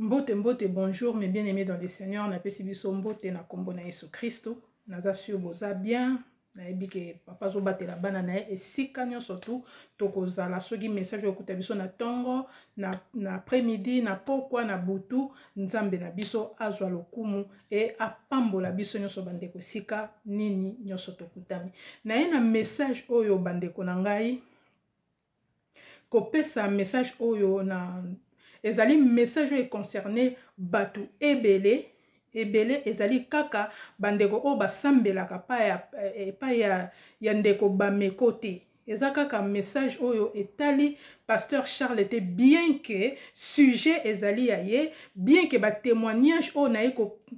Mbote mbote bonjour mes bien aimés dans le Seigneur napesi biso mbote na kombo na Yesu Kristo naza sur boza bien nayebi ke papa azobatela bana na ye esika nyonso tu tokozala soki message okuta biso na ntongo na, na après midi na pokwa na butu nzambe na biso azwa lokumu e apambola biso nyonso bandeko esika nini nyonso tokutami naye na message oyo bandeko na ngai Kopesa message oyo na ezali message oyo econcerne bato ebele ebele ezali kaka bandeko oyo basambelaka epai ya, ya ndeko Bameko te eza kaka message oyo etali pasteur Charles te bien que sujet ezali ya ye bien que ba témoignage oyo naye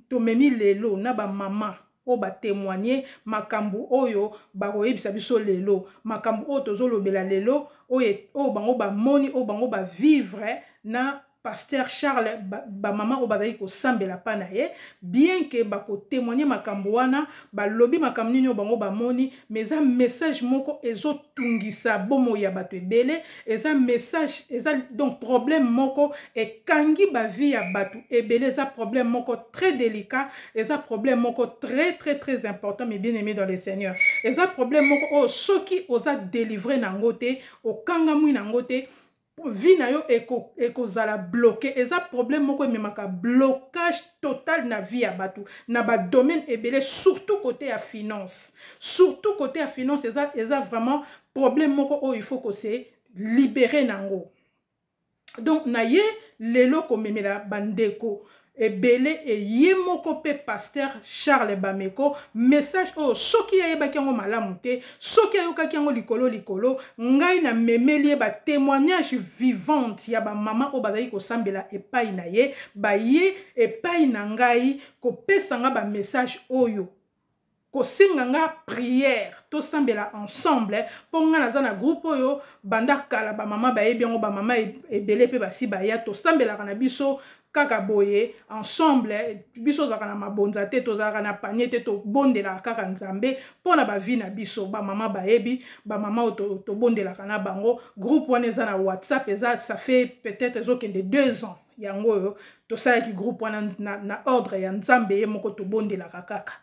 tomemi lelo na ba mama oyo ba temoigner makambu oyo bakoyebisa biso lelo, makambu oyo tozolobela lelo, oyo oyo bango bamoni, oyo bango ba vivre na pasteur Charles, ba mama oyo bazali kosambela pa na ye, bien que bako temoigner makambu wana, balobi makambu nini oyo bango bamoni, mais eza message moko ezotungisa bomoi ya bato ebele, eza message, eza donc problème moko ekangi ba vie ya bato ebele, eza problème moko très délicat. Eza problème moko très très très important mes bien aimés dans le Seigneur. Eza problème moko oyo soki oza délivrer nango te, okangamwi nango te, vie na yo ekozala eko bloqué. Eza problème moko ememaka blocage total na vie ya bato na ba domaine ebele, surtout côté ya finance. Surtout côté ya finance eza, eza vraiment problème moko oyo il faut ko se libérer nango. Donc na ye lelo komemela bandeko ebele e ye moko mpe pasteur Charles Bameko message oyo soki ayebaki yango malamu te, soki ayokaki yango likolo likolo, ngai na memeli ye ba témoignage vivante ya ba mama oyo bazali kosambela epai na ye, baye epai na ngai kopesa nga ba message oyo kosenga nga prière tosambela ensemble mpo nga naza na groupe oyo banda kala ba mama bayebi yango ba mama ebele mpe basi baya tosambelaka na biso kaka boye ensemble biso ozalaka na mabonza te tozalaka na panier te tobondelaka kaka nzambe mpo na bavi na biso ba mama bayebi ba mama oyo tobondelaka na bango groupe wana eza na whatsapp eza ça fait peut-être ezokende 2 ans yango oyo tosalaki groupe wana na, na ordre ya nzambe ye moko tobondelaka kaka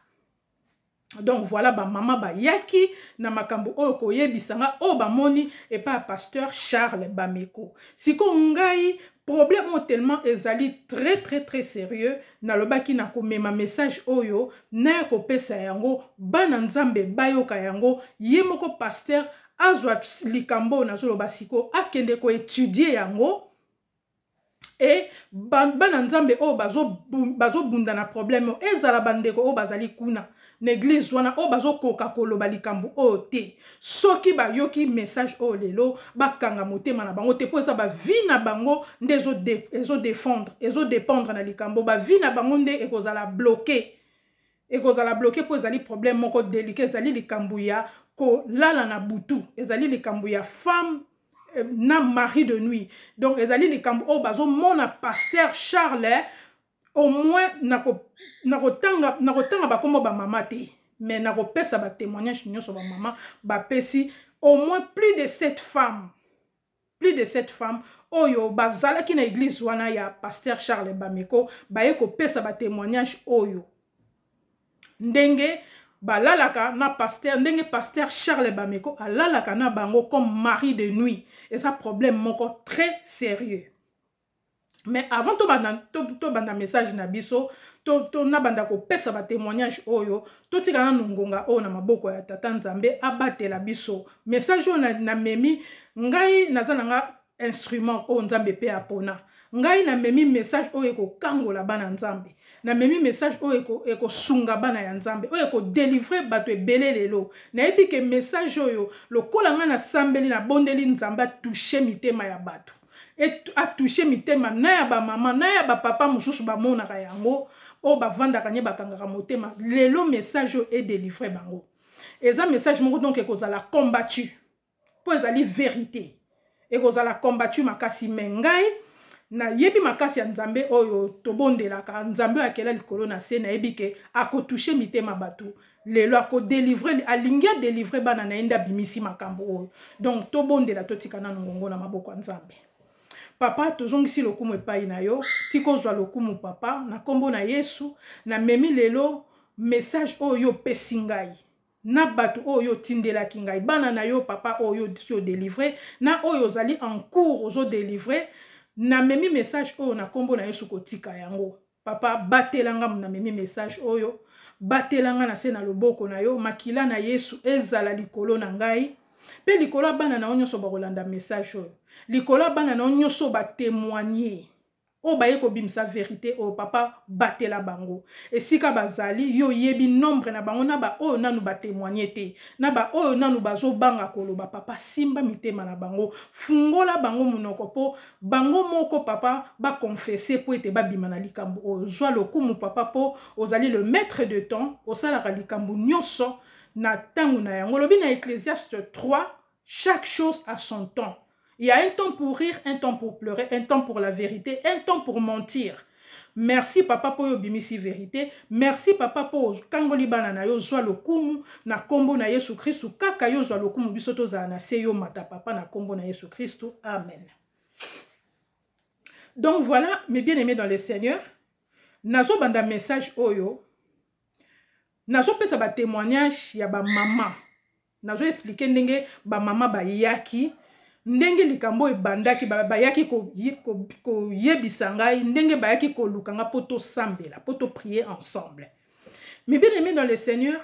donc voilà bamama bayaki na makambo oyo koyebisa nga oyo bamoni epai ya pasteur Charles Bameko sikoyo ngai problème oyo tellement ezali très très très sérieux nalobaki na komema message oyo naya kopesa yango bana nzambe bayoka yango ye moko pasteur azwa likambo oyo nazoloba sikoyo akende koetudie yango e bana nzambe oyo bazobunda na problème oyo ezala bandeko oyo bazali kuna na eglise wana oyo bazokoka koloba likambo oyo te soki bayoki message oyo lelo bakanga motema na bango te mpo eza bavi na bango nde ezodefendre ezodependre na likambo bavi na bango nde ekozala bloke ekozala bloke mpo ezali problème moko delike ezali likambo ya kolala na butu ezali likambo ya femme euh, na mari de nuit donc ezali likambo oyo bazomona pasteur Charles au moins nakotanga nakotanga bakombo bamama te mais nakopesa batémoignage nyonso bamama bapesi au moins plus de 7 femmes plus de 7 femmes oyo bazalaki na église wana ya pasteur Charles Bameko baye kopesa batémoignage oyo ndenge balalaka na pasteur ndenge pasteur Charles Bameko alalaka na bango comme mari de nuit eza problème moko très sérieux mais avant tobanda tobanda message na biso to, to nabanda kopesa batémoignage oyo totika nanu ngonga oyo na maboko ya tata nzambe abatela biso message oyo namemi na ngai naza na nga instrument oyo nzambe mpe apona ngai namemi message oyo ekokangola bana nzambe namemi message oyo ekosunga bana ya nzambe oyo ekodelivre bato ebele lelo nayebi ke message oyo lokola ngai nasambeli nabondeli nzambe atushe mitema ya bato atouche mitema na ya bamama na ya bapapa mosusu bamonaka yango oyo bavandaka nye bakangaka motema lelo message oyo edelivre bango eza message moko donc ekozala combattu mpo ezali verite ekozala combattu makasi me ngai nayebi makasi ya nzambe oyo tobondelaka nzambe oyo akela likolo na se nayebi ke akotouche mitema bato lelo akodelivre alingi adelivre bana na ye nde abimisi makambo oyo donc tobondela totika nanu ngongo na maboko ya nzambe. Papa, tozongisi lokumu epai na yo. Tika ozwa lokumu, papa, na nkombo na Yesu. Namemi lelo message oyo yo opesi ngai na bato oyo otindelaki ngai, bana na yo, papa, oyo si odelivre na oyo ozali en cours ozodelivre. Namemi message oyo na nkombo na Yesu, kotika yango. Papa, batela nga. Namemi message oyo, batela nga na se na loboko na yo. Makila na Yesu ezala likolo na ngai mpe likolo ya bana na yo nyonso bakolanda message oyo, likolo ya bana na yo nyonso batémoigne oyo baye kobimisa vérité oyo. Papa, batela bango esika bazali. Yo oyebi nombre na bango, na baoyo nanu batémoigne te, na baoyo nanu bazobanga koloba. Papa, simba mitema na bango, fungola bango monoko mpo bango moko, papa, baconfesse mpo ete babima na likambo oyo. Zwa lokumu, papa, mpo ozali le maître de temps. Osalaka likambo nyonso na ntango na yango. Olobi na Ecclésiaste 3: chaque chose a son temps. Il y a un temps pour rire, un temps pour pleurer, un temps pour la vérité, un temps pour mentir. Merci, papa, mpo oyo obimisi vérité. Merci, papa, mpo okangoli bana na yo. Zwa lokumu na nkombo na Yesu Kristu. Kaka yo zwa lokumu, biso tozala na se, yo mata, papa, na nkombo na Yesu Kristu, amen. Donc voilà, mes bien-aimés dans le Seigneur, nazobanda message oyo, nazopesa batémoignage ya bamama, nazoexpliquer ndenge bamama bayaki, ndenge likambo ebandaki, bayaki koyebisa ngai, ndenge bayaki koluka nga mpo tosambela, mpo toprier ensemble. Mais bien aimé dans le Seigneur,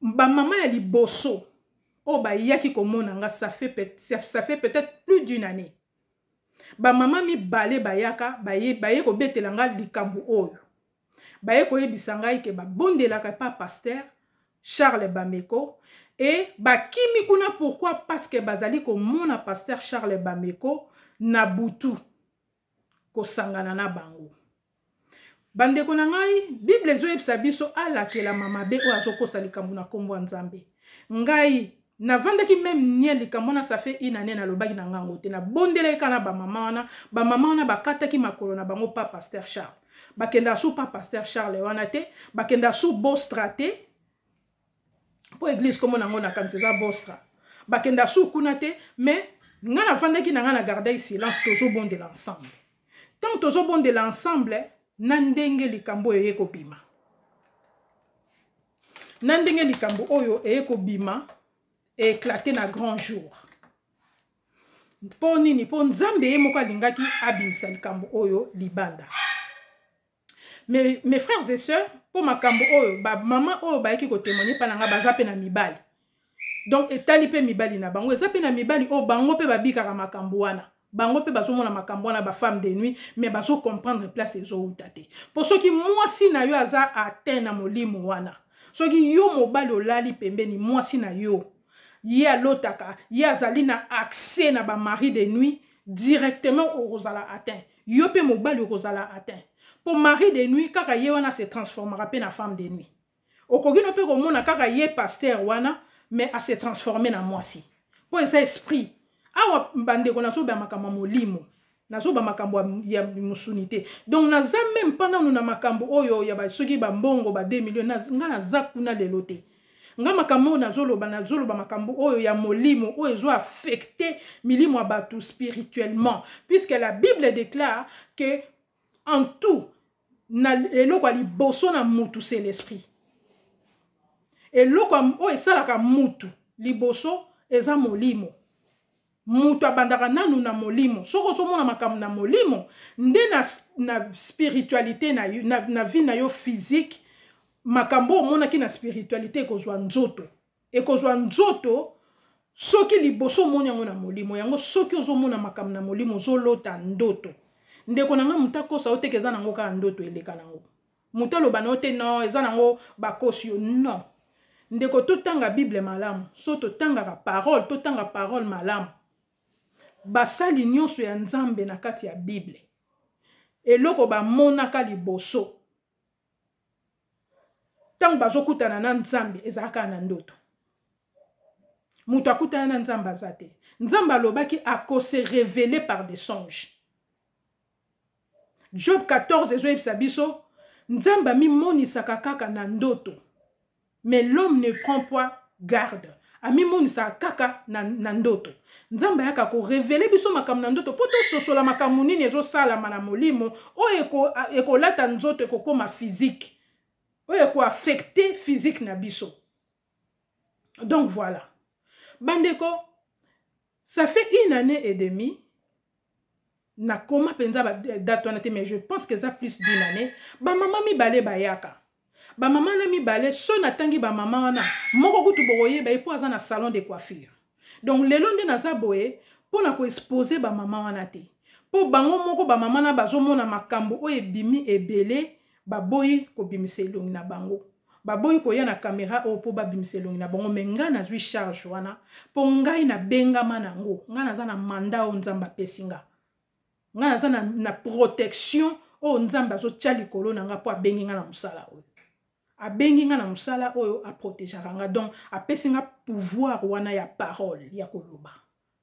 bamama ya liboso oyo bayaki komona nga, ça fait peut-être plus d'une année, bamama mibale bayaka, baye kobetela nga likambo oyo. Baye koyebisa ngai ke babondelaka epa pasteur Charles Bameko e bakimi kuna. Pourquoi? Parce que bazali komona pasteur Charles Bameko na butu kosangana na bango. Bandeko na ngai, Bible ezoyebisa biso alakelama mabe oyo azokosa likambo na nkombo ya Nzambe. Ngai navandaki même nie likambo wana, ça fait une année, nalobaki na ngango te. Nabondelaki kaka na bamama wana. Bamama wana bakataki makolo na bango pa pasteur Charles. Bakendaka su pa pasteur Charles wana te, bakendaka su Bostra te, mpo église kombo nango nakanisa eza Bostra. Bakendaka su kuna te. Mais ngai navandaki na ngai na garder silence. Tozobondela ensemble. Ntango tozobondela ensemble, na ndenge likambo oyo eye kobima, na ndenge likambo oyo eye kobima, éclate na grand jour. Mpo nini? Mpo Nzambe ye moko alingaki abimisa likambo oyo libanda. Mes frères et sœurs, mpo makambo oyo bamama oyo bayaki kotémoigne mpa na nga, baza mpe na mibali, donc etali mpe mibali na bango. Eza mpe na mibali oyo bango mpe babikaka makambo wana, bango mpe bazomona makambo wana, bafemme de nuit, mais bazocomprendre place ezowuta te. Mpo soki mwasi na yo aza atteint na molimo wana, soki yo mobali olali pembeni mwasi na yo, ye alotaka, ye azali na accès na bamari de nuit, directement okozala atteint. Yo mpe mobali okozala atteint, mpo mari de nuit kaka ye wana se transformaka mpe na femme de nuit. Okoki no mpe komona kaka ye pasteur wana, mais ase transforme na mwasi, mpo eza esprit. Awa, bandeko, nazoba makambo ya molimo, nazoba makambo ya mosuni te. Donc naza même mpa nanu na makambo oyo ya soki bambongo ba 2 million. Nga naza kuna lelo te. Nga makambo oyo nazoloba, nazoloba makambo oyo ya molimo, oyo ezo affecte milimo ya bato spirituellement, puisque la Bible déclare que en tout na eloko ya liboso na mutu, c'est l'esprit. Eloko oyo esalaka mutu liboso eza molimo. Moto abandaka nanu na molimo. Soki ozomona makambo na molimo nde na spiritualité na vie na yo physique, makambo omonaki na spiritualité ekozwa nzoto, ekozwa nzoto soki liboso omoni yango na molimo. Yango soki ozomona makambo na molimo, ozolota ndoto, ndeko na nga, moto akosa yo teke eza nango kaka ndoto, eleka nango. Moto aloba na yo te, non, eza nango bakosi yo. Non, ndeko, totanga Bible malamu. So totangaka parole, totanga parole malamu. Basali nyonso ya Nzambe na kati ya Bible, eloko bamonaka liboso ntango bazokutana na Nzambe ezalaka na ndoto. Moto akutana na Nzambe aza te. Nzambe alobaki akose révéler par des songes. Job 14 ezoyebisa biso Nzambe amimonisaka kaka na ndoto, mais l'homme ne prend pas garde. Amimonisaka kaka na ndoto. Nzambe ayaka korévéler biso makambo na ndoto mpo tososola makambo nini ezosalama na molimo oyo ekolata nzoto, ekokóma physique, oyo ekoaffecter physique na biso. Donc voilà, bandeko, ça fait une année et demie, nakoma mpenza badate wana te, mais je pense que eza plus d'une année. Bamama mibale bayaka, bamama na mibale. So natangi bamama wana, moko kutu bokoyeba ye mpo aza na salon de coiffure. Donc lelo nde naza boye mpo na koexposer bamama wana te, mpo bango moko bamama na bazomona makambo oyo ebimi ebele, baboyi kobimisa elongi na bango, baboyi koya na caméra oyo mpo babimisa elongi na bango. Mais ngai nazwi charge wana mpo ngai nabengama nango. Ngai naza na mandat oyo Nzambe apesi nga. Ngai naza na protection oyo Nzambe azotya likolo na nga, mpo abengi nga na mosala oyo, abengi nga na mosala oyo aprotégeaka nga. Donc apesi nga pouvoir wana ya parole, ya koloba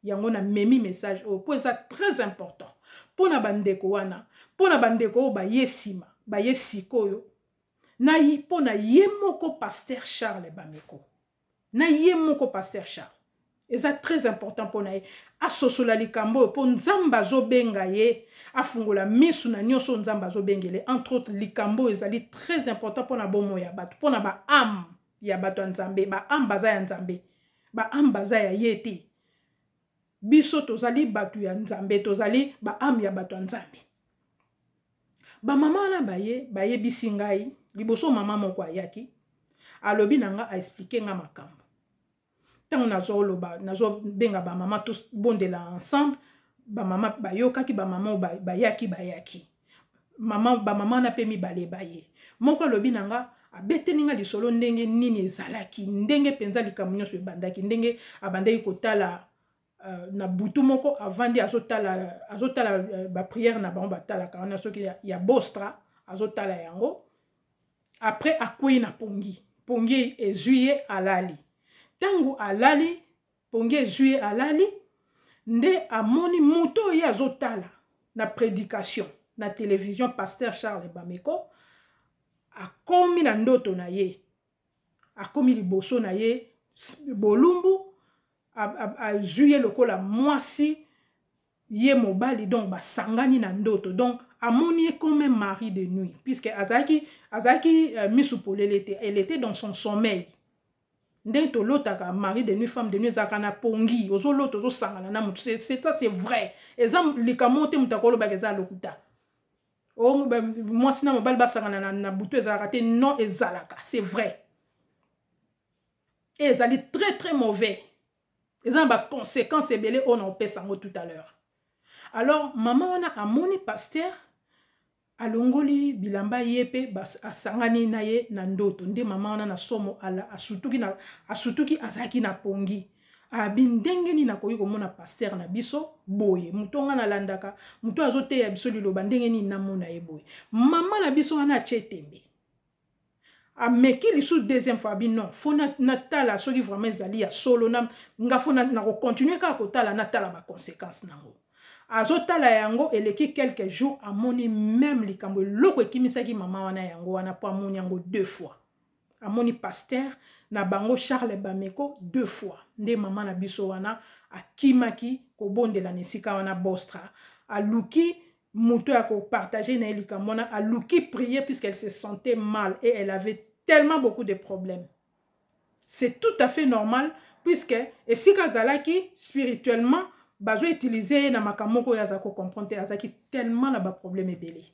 yango. Namemi message oyo mpo eza très important mpo na bandeko wana, mpo na bandeko oyo baye nsima, baye sikoyo, na mpo na ye moko pasteur Charles Bameko. Na ye moko pasteur Charles, eza très important mpo na ye asosola likambo oyo, mpo Nzambe azobenga ye afungola misu na nyonso Nzambe azobengele. Entre autres, likambo oyo ezali très important mpo na bomoi ya bato, mpo na baâme ya bato ya Nzambe. Baâme baza ya Nzambe, baâme baza ya ye te. Biso tozali bato ya Nzambe, tozali baâme ya bato ya Nzambe. Bamama wana baye, bayebisi ngai liboso. Mama moko ayaki, alobi na nga, aexpliquer nga makambo. Ntango nazoloba, nazobenga bamama tobondela ensemble, bamama bayokaki. Bamama oyo bayaki, mama, bamama wana mpe mibale baye. Moko alobi na nga, abeteli nga lisolo ndenge nini ezalaki, ndenge mpenza likambo nyonso ebandaki, ndenge abandaki kotala na butu moko, avandi azotala baprière na bango batalaka wana, soki ya Bostra, azotala yango. Après akwei na pongi, pongi ezwi ye, alali. Ntango alali, pongi ezwi ye, alali nde amoni moto oyo ye azotala na prédication na télévision, pasteur Charles Bameko, akomi na ndoto na ye, akomi liboso na ye bolumbu, azwi ye lokola mwasi, ye mobali. Donc basangani na ndoto. Donc amoni ye comme un mari de nuit, puisque azalaki misu polele te, elle était dans son sommeil. Ndenge tolotaka mari de nuit, femme de nuit, ezalaka na pongi, ozolota, ozosangana na motu. C'est ça, c'est vrai, eza likambo te moto akolobaka eza lokuta. Mwasi na mobali basangana na butu ezalaka te? Non, ezalaka, c'est vrai. E ezali très très mauvais, eza na baconséquence ebele oyo na opesa yango tout à l'heure. Alors mama wana amoni pasteur alongoli bilamba, ye mpe asangani na ye na ndoto. Nde mama wana na somo asutuki, azalaki na pongi. Abi: "Ndenge nini nakoki komona pasteur na biso boye? Moto nga nalandaka, moto azoteya biso liloba, ndenge nini namona ye boye?" Mama na biso wana atie tembe, ameki lisusu deuxième fois. Abi: "Non, faut natala soki vraiment ezali ya solo na nga, faut nakocontinuer kaka kotala, natala baconséquence nango." Azotala yango, eleki quelques jours, amoni même likambo. Eloko ekimisaki mama wana yango wana, mpo amoni yango deux fois, amoni pasteur na bango Charles Bameko deux fois. Nde mama na biso wana akimaki kobondela na esika wana Bostra, aluki moto ya kopartager na ye likambo wana, aluki prier, puisqu'elle se sentait mal et elle avait tellement beaucoup de problèmes. C'est tout à fait normal, puisque esika azalaki spirituellement, bazoutiliser ye na makambo moko oyo aza kocomprendre te. Azalaki tellement na baproblème ebele.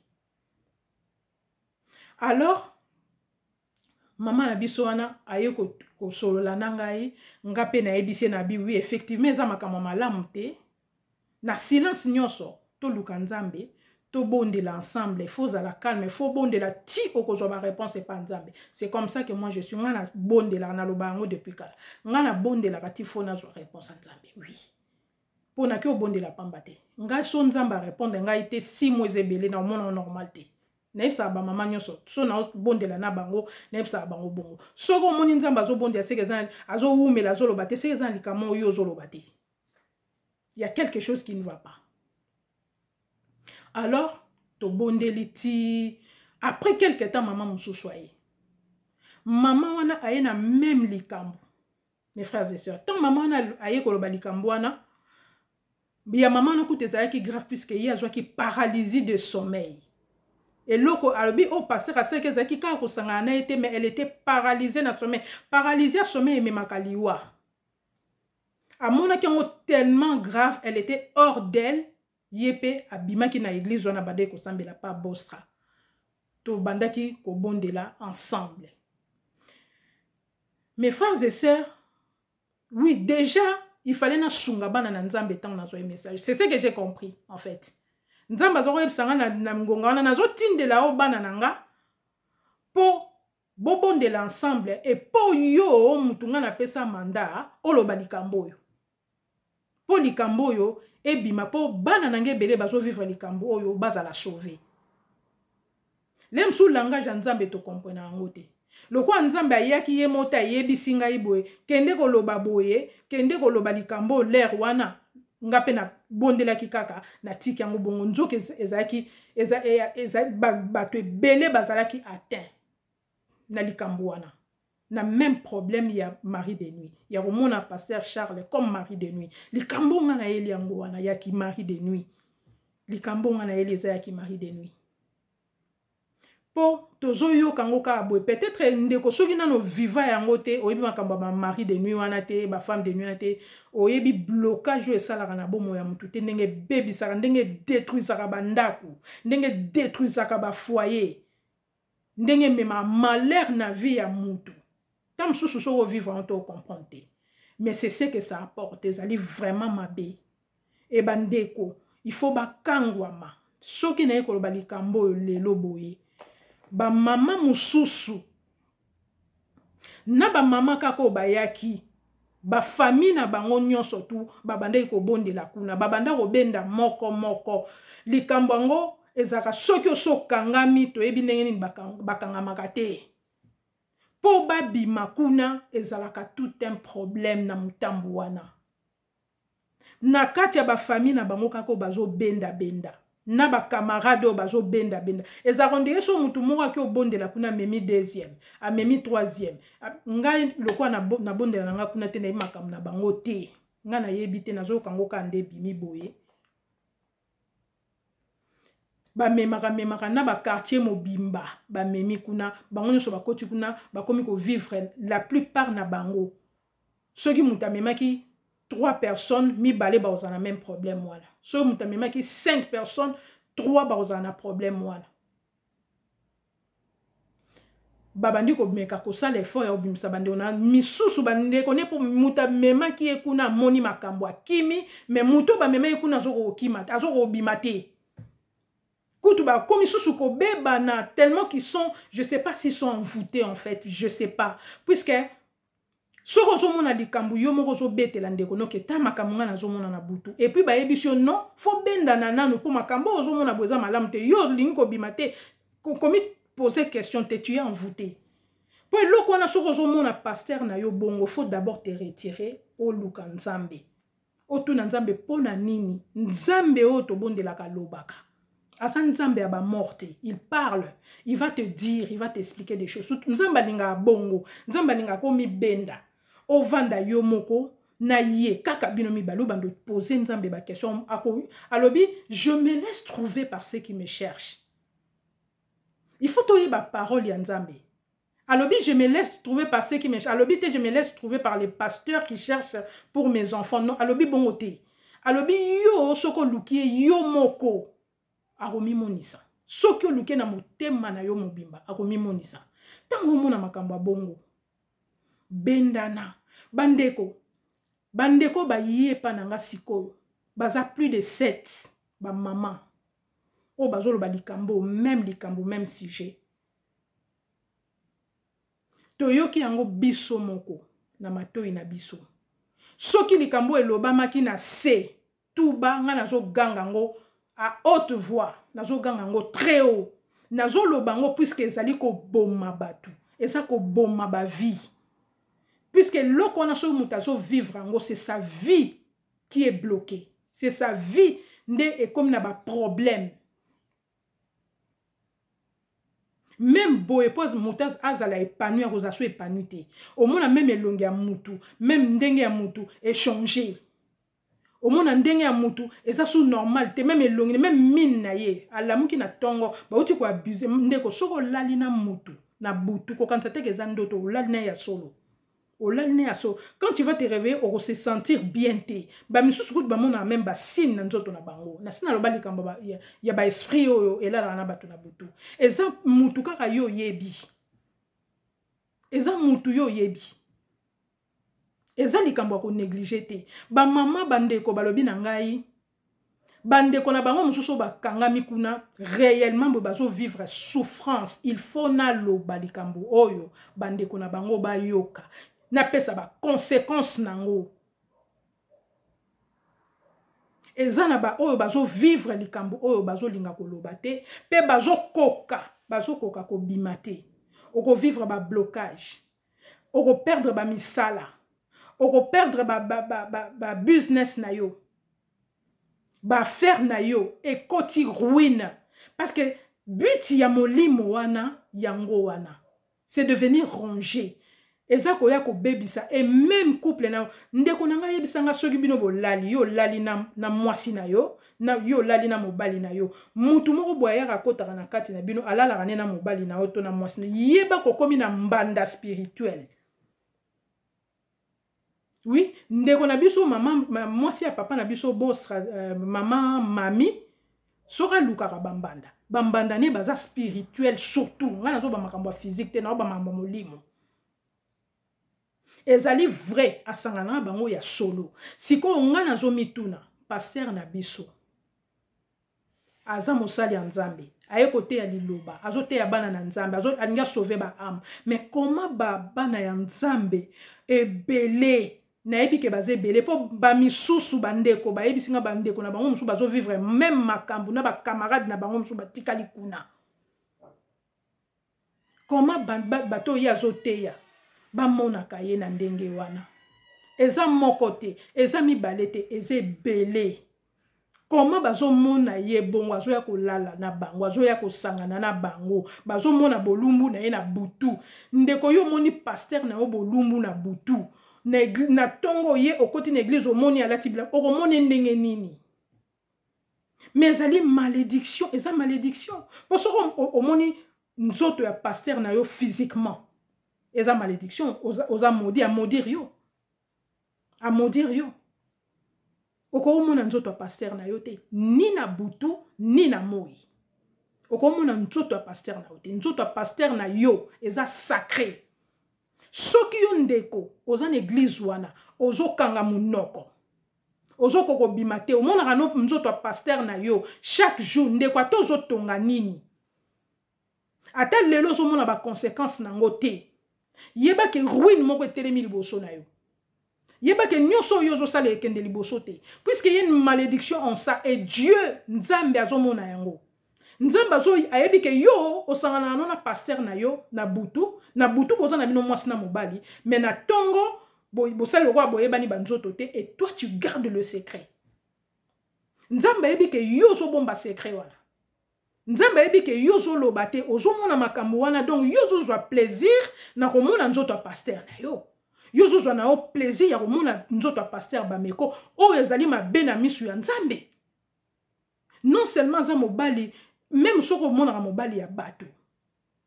Alors mama na biso wana aye kosolola na ngai. Nga mpe nayebisi ye na bi: "Oui, effectivement, eza makambo malamu te." Na silence nyonso, toluka Nzambe, tobondela ensemble. Faut ozala calme, faut bondela ti okozwa baréponse epa Nzambe. C'est comme ça que moi je suis. Ngai nabondelaka, naloba yango depuis kala, ngai nabondelaka ti faut nazwa réponse ya Nzambe. Oui, mpo naki obondela pamba te. Ngai so Nzambe arépondre ngai te, 6 mois eza ebele, na omona normal te. Nayebisaka bamama nyonso, so naobondela na bango, nayebisaka bango bongo: soki omoni Nzambe azobondela, seke eza azowumela, azoloba te, seke eza na likambo oyo ozoloba te, y a quelque chose qui ne va pas. Alors tobondeli ti après quelque temps, mama mosusu aye. Mama wana aye na même likambo. Mes frères et sœurs, ntango mama wana aye koloba likambo wana ya mama wana, kutu ezalaki grave, puisque ye azwaki paralysie de sommeil. Eloko alobi oyo, oh, pasteur asalaki ezalaki kaka kosangana na ye te, mais elle était paralysée na sommeil. Paralysie ya sommeil ememaka liwa. Amonaki yango tellement grave, elle était hors d'elle. Ye mpe abimaki na église wana, bandaki kosambela pa Bostra, tobandaki kobondela ensemble. Mes frères et sœurs, oui, déjà il fallait nasunga bana na Nzambe. Ntango nazwa message, c'est ce que j'ai compris en fait. Nzambe aza koyebisa nga na ngonga wana: nazotindela o bana na nga mpo bobondela ensemble, e mpo yo mutu nga napesa mandat, oloba likambo oyo, mpo likambo oyo ebima, mpo bana na nga ebele bazovivre likambo oyo, bazala sauvé. Le mosusu, langage ya Nzambe tocomprendre yango te. Lokola Nzambe ayaki ye moko te, ayebisi ngai boye: kende koloba boye, kende koloba likambo lere wana. Nga mpe nabondelaki kaka, natiki yango bongo. Nzoka ezalaki bato ebele bazalaki atteint na likambo wana, na même problème ya mari de nuit, ya komona pasteur Charles comme mari de nuit. Likambo nga nayeli yango wana yaki mari de nuit. Likambo nga nayeli eza yaki mari de nuit, mpo tozoyoka yango kaka boye. Peut-être ndeko, soki nano vivre yango te, oyebi makambo ya bamari de nuit wana te, bafemme de nuit wana te, oyebi blocage oyo esalaka na bomoi ya motu te, ndenge ebebisaka, ndenge edétruisaka bandako, ndenge edétruisaka bafoyer, ndenge ememaka malheur na vie ya mutu. Ta mosusu soki ovivre yango te, ocomprendre te, mais c'est ce que ça apporte. Ezali vraiment mabe. E bandeko, il faut bakangwama. Soki naye koloba likambo oyo lelo boye, bamama mosusu na bamama kaka oyo bayaki, bafamille na bango nyonso tu babandaki kobondela kuna, babanda kobenda moko moko. Likambo yango ezalaka soki oso okangami, toyebi ndenge nini bakangamaka te mpo babima kuna. Ezalaka tout un problème na motambu wana na kati ya bafamille na bango kaka oyo bazobendabenda, na bacamarade oyo bazobendabenda. Ezalaka ondenge so motu moko aki obondela kuna, amemi deuxième, amemi troisième. Ngai lokola nabondela na ngai kuna te, nayebi makambo na bango te, ngai nayebi te. Nazoyoka yango kaka nde ebimi boye. Bamemaka memaka na baquartier mobimba, bamemi kuna, bango nyonso bakoti kuna, bakomi kovivre. La plupart na bango, soki moto amemaki trois personnes, mibale bakozala na même problème wana. Soki moto amemaki cinq personnes, trois bakozala na problème wana. Babandi komeka kosala effort ya kobimisa bandeko na misusu, bandeko ne, mpo moto amemaki ye kuna amoni makambo, akimi. Mais moto bamemaki kuna azokokima, azokobima te. Kutu bakomi susu kobebana tellement qu'ils sont, je sais pas s'ils sont envoûtés en fait, je sais pas, puisque soki ozomona likambo, yo moko ozobetela ndeko noki ta makambo ngai nazomona na butu, et puis bayebisi yo: non, faut bendana nanu, mpo makambo oyo ozomona boye eza malamu te. Yo olingi kobima te, komi poser question te, tu es envoûté. Mpo eloko wana, soki ozomona pasteur na yo bongo, faut d'abord te retirer, oluka Nzambe, otuna Nzambe mpo na nini. Nzambe oyo tobondelaka alobaka, aza Nzambe ya bamort te. Il parle, il va te dire, il va t'expliquer des choses. Nzambe alingaka bongo. Nzambe alingaka komibenda, ovanda yo moko na ye kaka, bino mibale, obanda pose Nzambe baquestion. Alobi: je me laisse trouver par ceux qui me cherchent. Il faut toyeba parole ya Nzambe. Alobi: je me laisse trouver par ceux qui me cherchent. Alobi te: je me laisse trouver par les pasteurs qui cherchent pour mes enfants. Non, alobi bongo te. Alobi yo soki oluki ye yo moko, akomimonisa. Soki oluki na motema na yo mobimba, akomimonisa. Ntango omona makambo ya bongo, bendana bandeko. Bandeko baye epa na nga sikoyo, baza plus de 7 bamama oyo bazoloba likambo même, likambo même sujet. Toyoki yango biso moko na matoi na biso. Soki likambo elobamaki na se tuba, ngai nazoganga yango à haute voix, nazoganga yango très haut, nazoloba yango, puisque ezali koboma bato, eza koboma bavie. Puisque eloko wana, soki moto azovivre yango, c'est sa vie qui est bloquée, c'est sa vie nde ekomi na baproblème. Même boye mpo moto azala épanoui, akozala so épanoui te. Omona même elongi ya mutu, même ndenge ya mutu echanger. Omona ndenge ya mutu eza su normal te, même elongi, même mine na ye. Alamuki na ntongo, bauti koabuser. Ndeko, soki olali na mutu na butu, kokanisa teke eza ndoto. Olali na ye ya solo, olali na ye ya solo. Quand tu vas te réveiller, okose sentir bien te. Bamisusu kutu bamonaka même basigne na nzoto na bango. Na si naloba likambo ya baesprit oyo elalaka na bato na butu. Eza mutu kaka yo oyebi, eza mutu yo oyebi. Eza likambo ya konégliger te. Bamama, bandeko balobi na ngai, bandeko na bango mosusu oyo bakangami kuna réellement boye, bazovivre souffrance. Il faut naloba likambo oyo, bandeko na bango bayoka, napesa baconséquence nango. Eza na baoyo bazovivre likambo oyo, bazolinga koloba te mpe bazokoka kobima te. Okovivre bablocage, okoperdre bamisala, okoperdre babusiness ba, ba, ba na yo, baaffaire na yo ekoti ruine, parce que but ya molimo wana, yango wana, c'est de venir ronger, eza koya kobebisa. Et même couple na yo, ndeko na ngai, yebisanga, soki bino bolali, yo olali na mwasi na yo, na yo olali na mobali na yo, mutu moko boye ayaka, akotaka na kati na bino, alalaka nde na mobali na yo to na mwasi na, yeba kokomi na mbanda spirituel. Oui, ndeko na biso, mama, mwasi ya papa na biso Bostra, mama Mami, soki alukaka bambanda, bambanda ne baza spirituel. Surtout ngai nazoba makambo ya physique te, naoba makambo ya molimo. Ezali vrai, asangana na bango ya solo. Sikoyo ngai nazomituna, pasteur na biso aza mosali ya Nzambe, aye koteya liloba, azoteya bana na Nzambe, alingi asauver baâme, mais comment bana ya Nzambe ebele, nayebi ke baza ebele, mpo bamisusu bandeko bayebisi nga, bandeko na bango mosusu bazovivre même makambo na bacamarade na bango mosusu batikali kuna. Comment bato oyo ye azoteya bamonaka ye na ndenge wana? Eza moko te, eza mibale te, eza ebele. Comment bazomona ye bongo? Azoya kolala na bango, azoya kosangana na bango, bazomona bolumbu na ye na butu. Ndeko, yo omoni pasteur na yo bolumbu na butu, na ntongo ye okoti na église, omoni alati bilamba, okomona ndenge nini? Mais ezali malédiction, eza malédiction, mpo soki omoni nzoto ya pasteur na yo physiquement, eza malédiction. Oza maudit, amaudire yo, amaudire yo. Okomona nzoto ya pasteur na yo te, ni na butu ni na moi. Okomona nzoto ya pasteur na yo te. Nzoto ya pasteur na yo eza sacré. Soki yo ndeko oza na église wana, ozokanga monoko, ozokoka kobima te, omonaka no nzoto ya pasteur na yo chaque jour, ndeko, ata ozotonga nini, ata lelo ozomona baconséquence nango te, yebake ruine moko etelemi liboso na yo. Yebake nyonso oyo ozosala ekende liboso te, puisque y a une malédiction en ça. Et Dieu, Nzambe azomona yango. Nzambe ayebi ke yo osangana nano na pasteur na yo na butu. Na butu boza na bino mwasi na mobali, mais na ntongo bosali lokola boyebani banzoto te. Et toi, tu gardes le secret. Nzambe ayebi ke yo ozobomba secret wana. Nzambe ayebi ke yo ozoloba te, ozomona makambo wana. Donc yo ozozwa plaisir na komona nzoto ya pasteur na yo. Yo ozozwa na yo plaisir ya komona nzoto ya pasteur Bameko. Oyo ezali mabe na miso ya Nzambe. Non seulement aza mobali, même soki omonaka mobali ya bato,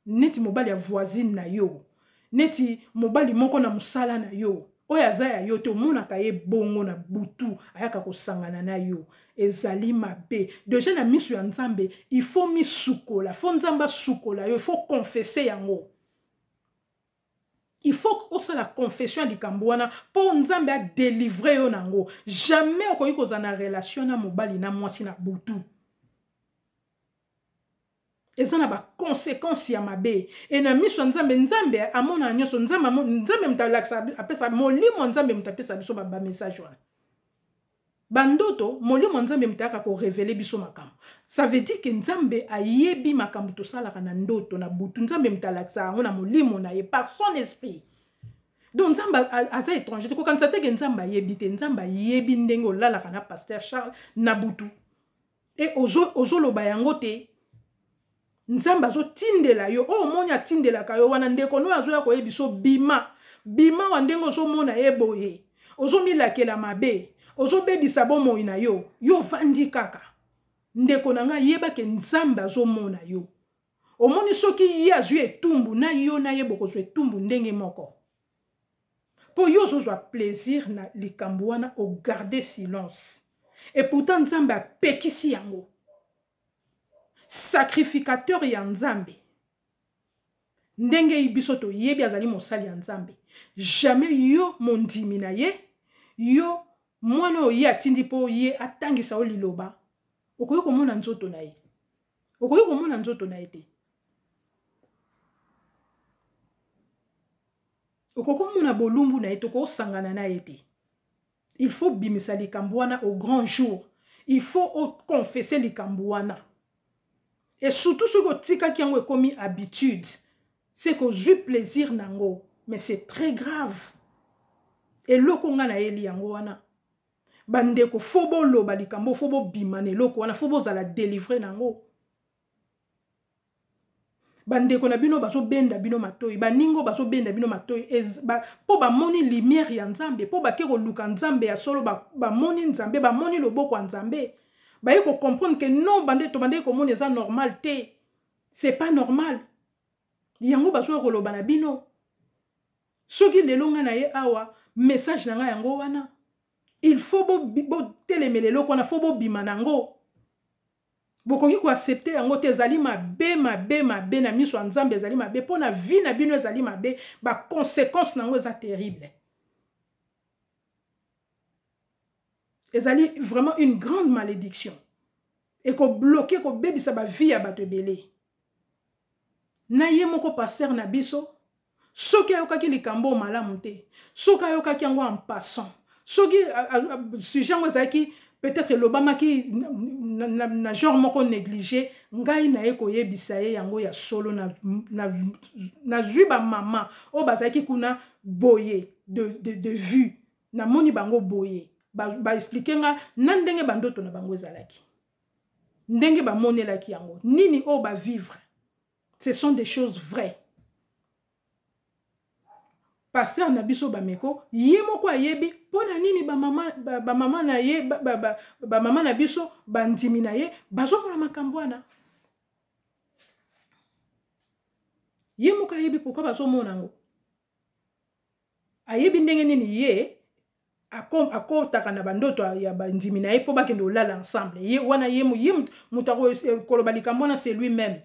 neti mobali ya voisine na yo, neti mobali moko na mosala na yo, oyo aza ya yo te, omonaka ye bongo na butu, ayaka kosangana na yo, ezali mabe déjà na miso ya Nzambe. Il faut misukola, faut Nzambe asukola yo, il faut confesser yango, il faut osala confession ya likambo wana mpo Nzambe adélivrer yo nango. Jamais okoki kozala na relation na mobali na mwasi na butu. Eza na baconséquence ya mabe e na miso ya Nzambe. Nzambe amonaka nyonso. Nzambe, Nzambe moto alakisa, apesa molimo. Nzambe moto apesa biso bamessage wana, bandoto. Molimo ya Nzambe moto ayaka korévéler biso makambo. Ça veut dire ke Nzambe ayebi makambo tosalaka na ndoto na butu. Nzambe moto alakisaka yango na molimo na ye, par son esprit. Donc Nzambe aza étranger te. Kokanisa te ke Nzambe ayebi te. Nzambe ayebi ndenge olalaka na pasteur Charles na butu e ozoloba yango te. Nzambe azotindela yo oyo omoni atindelaka yo wana, ndeko noyo azoya koyebiso bima bima wa ndenge ozomona ye boye, ozomilakela mabe, ozobebisa bomoi na yo, yo ovandi kaka. Ndeko na ngai, yeba ke Nzambe azomona yo. Omoni soki ye azwi etumbu na yo na ye bokozwa etumbu ndenge moko. Mpo yo ozozwa plaisir na likambo wana, ogarde silence. Et pourtant Nzambe apekisi yango. Sacrificateur ya Nzambe, ndenge biso toyebi azali mosali ya Nzambe, jamais yo mondimi na ye, yo mwana oyo ye atindi mpo ye atangisa yo liloba, okoki komona nzoto na ye, okoki komona nzoto na ye te. Okoki komona bolumbu na ye te, okosangana na ye te. Il faut bimisa likambo wana au grand jour, il faut oconfesse likambo wana. Et surtout soki otikaki yango ekomi habitude, c'est kozwi plaisir nango, mais c'est très grave. Eloko nga nayeli yango wana, bandeko, fo boloba likambo, fo bobima na eloko wana, fo bozala délivre nango. Bandeko na bino bazobenda bino matoi, baningo bazobenda bino matoi mpo bamoni lumière ya Nzambe, mpo bake koluka Nzambe ya solo, bamoni Nzambe, bamoni loboko ya Nzambe, baye kocomprendre ke non, bande tobandeki komona eza normal te, c'est pas normal. Yango bazoya koloba na bino. Soki lelo ngai na ye awa, message na ngai yango wana, il faut botelemela eloko wana, fo bobima nango. Bokoki koaccepte yango te, ezali mabe, mabe, mabe na miso ya Nzambe, ezali mabe mpo na vie na bino, ezali mabe, baconséquence na yango eza terrible. Ezali vraiment une grande malédiction, ekobloke, ekobebisa bavie ya bato ebele. Na ye moko pasteur na biso, soki ayokaki likambo malamu te, soki ayokaki yango en passant, soki sujet yango ezalaki peut-être elobamaki na genre moko négligé, ngai naye koyebisa ye yango ya solo. Nazwi bamama oyo bazalaki kuna boye de vue, namoni bango boye, baexplike nga na ndenge bandoto na bango ezalaki, ndenge bamonelaki yango, nini oyo bavivre. Ce sont des choses vraies. Pasteur na biso Bameko, ye moko ayebi mpo na nini bamama ba, ba na ye, bamama ba, ba na biso, bandimi na ye bazomona makambo wana. Ye moko ayebi pourquoi bazomona yango, ayebi ndenge nini ye akotaka na bandoto ya bandimi na ye mpo bakende kolala ensemble. Ye wana, ye moto akoloba likambo wana, c'est lui même,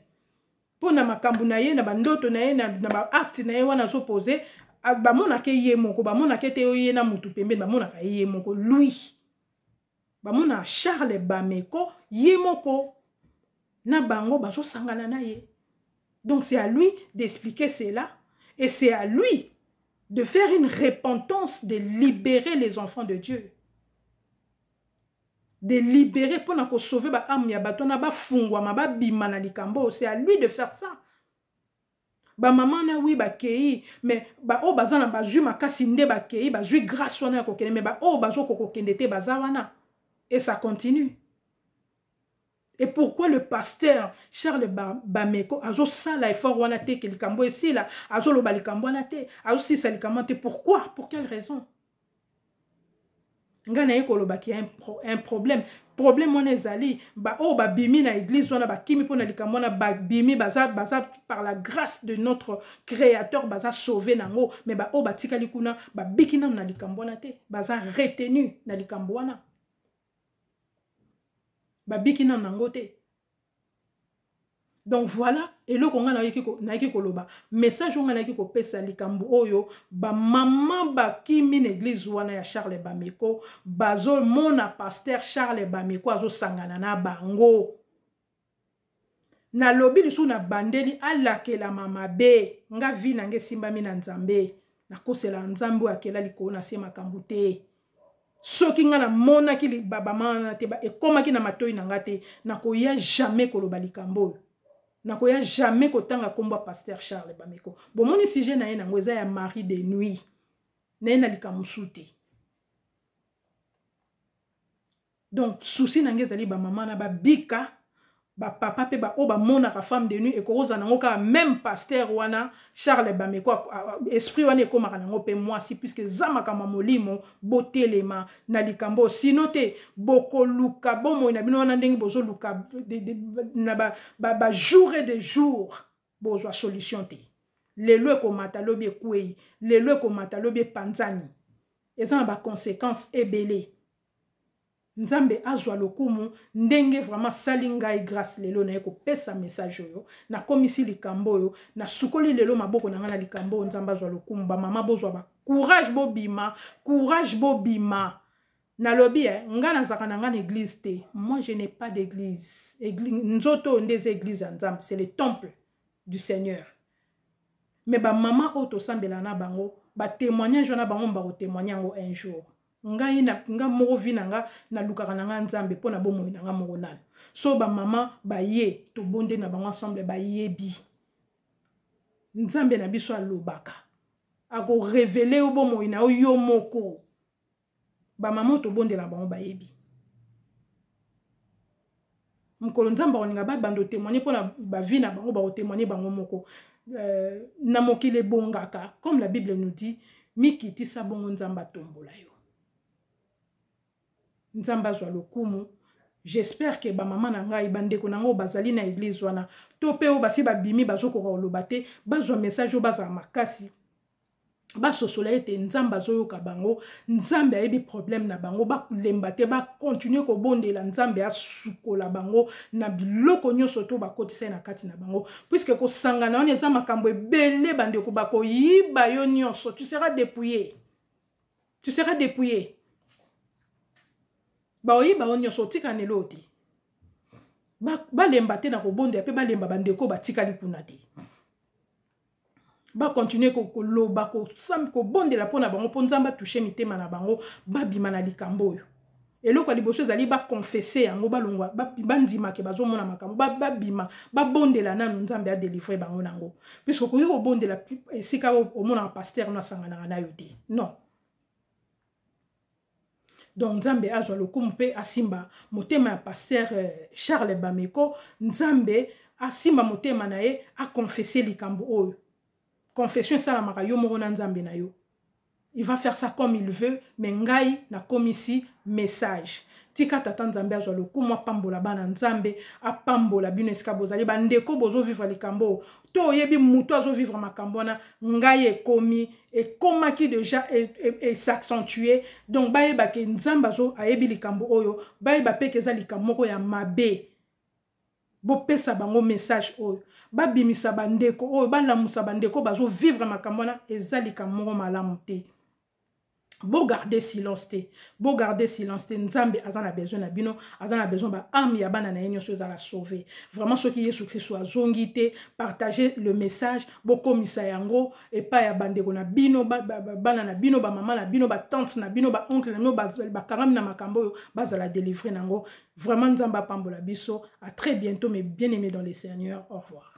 mpo na makambo na ye, na bandoto na ye, na baacte na ye wana azopose. Bamonaka ye moko, bamonaka ete oyo ye na motu pembeni, bamonaka ye moko, lui bamona Charles Bameko ye moko na bango bazosangana na ye. Donc c'est à lui d'expliquer cela et c'est à lui de faire une repentance, de libérer les enfants de Dieu, de libérer mpona kosauve baâme ya bato wana, bafungwama, babima na likambo. C'est à lui de faire ça. Bamama na wi bakei, mais baoyo baza na bazwi makasi nde bakei, bazwi grâce wana ya kokende, mais baoyo bazokoka kokende te baza wana et ça continue. Et pourquoi le pasteur Charles Bameko azosala effort wana te ke likambo esila, azoloba likambo wana te, azosilisa likambo wana te? Pourquoi? Pour quelle raison? Ngai naye kolobaki un problème. Problème wana ezali baoyo babimi na église wana, bakimi mpo na likambo wana, babimi, baza par la grâce de notre Créateur, baza sauvé nango, mais baoyo batikali kuna babiki nano na likambo wana te, baza retenu na likambo wana, babiki nano nango te. Donc voilà eloko ngai nayaki koloba, message oyo ngai nayaki kopesa. Likambo oyo bamama bakimi na église wana ya Charles Bameko, bazomona pasteur Charles Bameko azosangana na bango. Nalobi lisusu, na bandeli, alakelama mabe. Nga vie na nga esimbami na Nzambe, nakosela Nzambe oyo akela likolo na se makambo te. Soki nga namonaki bamama wana te, ekomaki na matoi na nga te, nakoya jamais koloba likambo oyo, nakoya jamais kotanga nkombo ya pasteur Charles Bameko. Bomoni, sujet na ye nango eza ya mari de nuit na ye, na likambo mosusu te. Donc souci na ngai ezali bamama na babika. Bapapa mpe baoyo bamonaka femme de nuit, ekoki kozala nango kaka même pasteur wana Charles Bameko, esprit wana ekomaka nango mpe mwasi, puisque eza makambo ya molimo. Botelema na likambo oyo, sino te bokoluka bomoi na bino wana ndenge bozoluka na bajour ba, ba et de jour, bozwa solution te. Lelo ekomata, lobi ekwei, lelo ekomata, lobi epanzani. Eza na baconséquence ebele. Nzambe azwa lokumu ndenge vraiment sali ngai grâce lelo naye kopesa message oyo. Nakomisi likambo oyo, nasukoli lelo maboko na ngai na likambo oyo. Nzambe azwa lokumu. Bamama, bozwa bacourage, bobima, courage, bobima. Nalobi eh, nga nazalaka na nga na église te. Moi, je n'ai pas d'église. Nzoto oyo nde eza église ya Nzambe, c'est le temple du Seigneur. Mais bamama oyo tosambela na bango, batémoignage wana, bango bakotémoigne yango un jour. Ngai na nga moko, vie na nga, nalukaka na nga Nzambe mpo na bomoi na nga moko nano. So bamama baye tobonde na bango ensemble, bayebi Nzambe na biso alobaka, akorévéler yo bomoi na yo yo moko. Bamama oyo tobondela bango bayebi. Mokolo Nzambe akolinga babanda otémoigne mpona bavie na bango, bakotémoigne bango moko. Na mokili ebongaka, comme la Bible nous dit, mikitisa bongo Nzambe atombola yo. Nzambe azwa lokumu. J'espère ke bamama na ngai, bandeko na ngai oyo bazali na église wana to mpe oyo basi babimi, bazokoka koloba te, bazwa message oyo, bazala makasi, basosola ete Nzambe azoyoka bango, Nzambe ayebi problème na bango. Balemba te, bakontinue kobondela Nzambe asukola bango na biloko nyonso to bakotisa ye na kati na bango, puisque kosangana wana eza makambo ebele. Bandeko, bakoyiba yo nyonso, tu seras dépouillé, tu seras dépouillé. Baoyiba yo nyonso, otika na eloo te. Balemba te na kobondela mpe balemba bandeko batikali kuna te, bakontinue koloba, kobondela mpo na bango, mpo Nzambe atouche mitema na bango, babima na likambo oyo. Eloko ya liboso ezali baconfesser yango, balongwa, bandimake bazomona makambo, babima, babondela nanu Nzambe adélivre bango nango, puisque okoki kobondela esika omonaka pasteur no asanganaka na yo te, non. Donc Nzambe azwa lokumu mpe asimba motema ya pasteur Charles Bameko. Nzambe asimba motema na ye, aconfesse likambo oyo. Confession esalamaka yo moko na Nzambe na yo. Il va faire ça comme il veut, mais ngai nakomisi message. Tika Tata Nzambe azwa lokumu, apambola bana Nzambe, apambola bino esika bozali. Bandeko bozovivre likambo to oyebi moto azovivre makambo wana, ngai ekomi, ekomaki déjà es'accentue. Donc bayeba ke Nzambe ayebi likambo oyo, bayeba mpe ke eza likambo moko ya mabe. Bopesa bango message oyo, babimisa bandeko oyo, balamusa bandeko bazovivre makambo wana. Eza likambo moko malamu te. Bogarde silence te, bogarde silence te. Nzambe aza na besoin na bino, aza na besoin baâme ya bana na ye nyonso ezala sauvé. Vraiment, soki Yesu Kristo azongi te, partage le message, bokomisa yango epai ya bandeko na bino, bana na bino, bamama na bino, batante na bino, baoncle na bino bakangami na makambo oyo, bazala délivré nango. Vraiment, Nzambe apambola biso. À très bientôt, mes bien aimés dans le Seigneur. Au revoir.